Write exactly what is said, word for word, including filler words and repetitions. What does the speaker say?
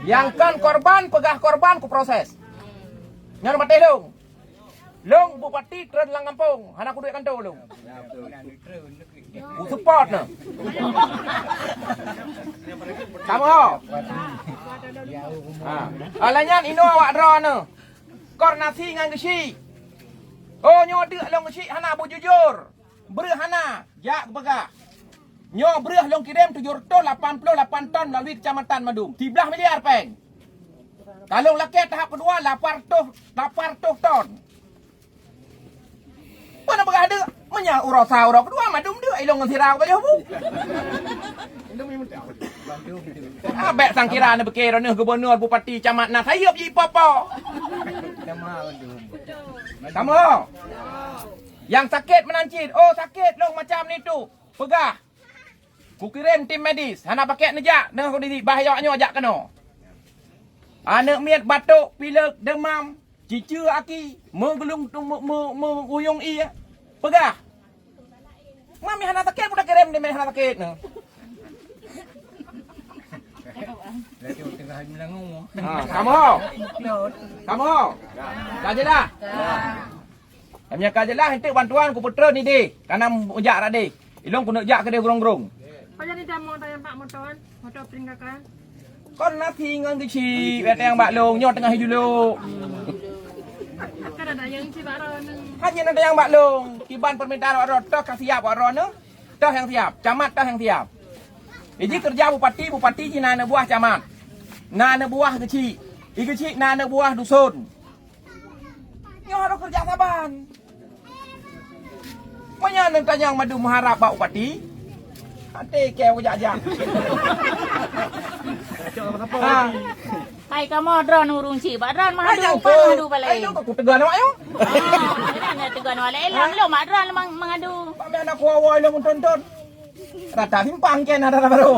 Nyang kon korban, peugah korban kuproses. Nyan maté lông. Lông bupati treun lam gampông, hana kuduek kantô lông. Kusupport neuh. Kamoe ho. Ha. Alah nyan inoe awak droeneuh. Koordinasi ngon geuchik. Oh nyoe deuk lông geuchik hana beujujur. Breueh hana, jak geupeugah. Nyoe breueh lông kirém tujoh reutôh lapan ploh lapan ton meulalu keucamatan mandum. Siblaih miliar péng. Ka lông lakée tahap keudua lapan reutôh, lapan reutôh ton. Peue na peugah deuk? Meunyoe uroe sa uroe keudua mandum deuk ilông ngon sira ka yoh bu. Ah, bék sangkira na beukée droeneuh gubunur, bupati, camat na sayeup jih po-po. Kamoe. Nyang sakét meunan cit, oh sakét lông macam nitu. Peugah. Kukirém tim medis, hana pakék neujak, neuh kondisi bah awak nyoe jak keunoe. Aneuk miet batuk, pilek, deumam, ciceue aki, meugeulung tu-, meu-, meu-, meuguyong ié. Peugah. Mami hana sakét, pun dah kirém dia hana sakét neuh. Ha, kamoe. Kamoe. Ka jeulaih? Ka. Meunyoe ka jeulaih, enteuk bantuan kupeutreun idéh, kana meujak radéh. Ilông keuneuk jak keudéh grong-grong. Pajan ni damoe tayang pak moto kan? Moto pringkakan. Kon nasi ngon geuchik, tayang bak lông, nyoe teungoh juluek. Kan ada yang ci bak droeneuh. Hanya ada yang bak lông, kiban permintaan awak droe toh ka siap awak droeneuh. Toh nyang siap, camat toh nyang siap. Iji keureuja bupati, bupati jih na aneuk buah camat. Na aneuk buah geuchik. I geuchik na aneuk buah duson. Nyoe harôh keureuja saban. Meunyoe neuh tanyong mandum meuharab bak bupati, até kée kujak-jak. Ha. Hai kamoe droen ureueng chik, bak droen meuhadu, Hai, nyang pan tu. Meuhadu balai. Hai, nyang tu, kuteugon awak nyoe. Ah, droen teugon awak laén, lom bak droen mang-, meuhadu. Bak meuhadu awak lom tonton. Rata simpang kén ada baru.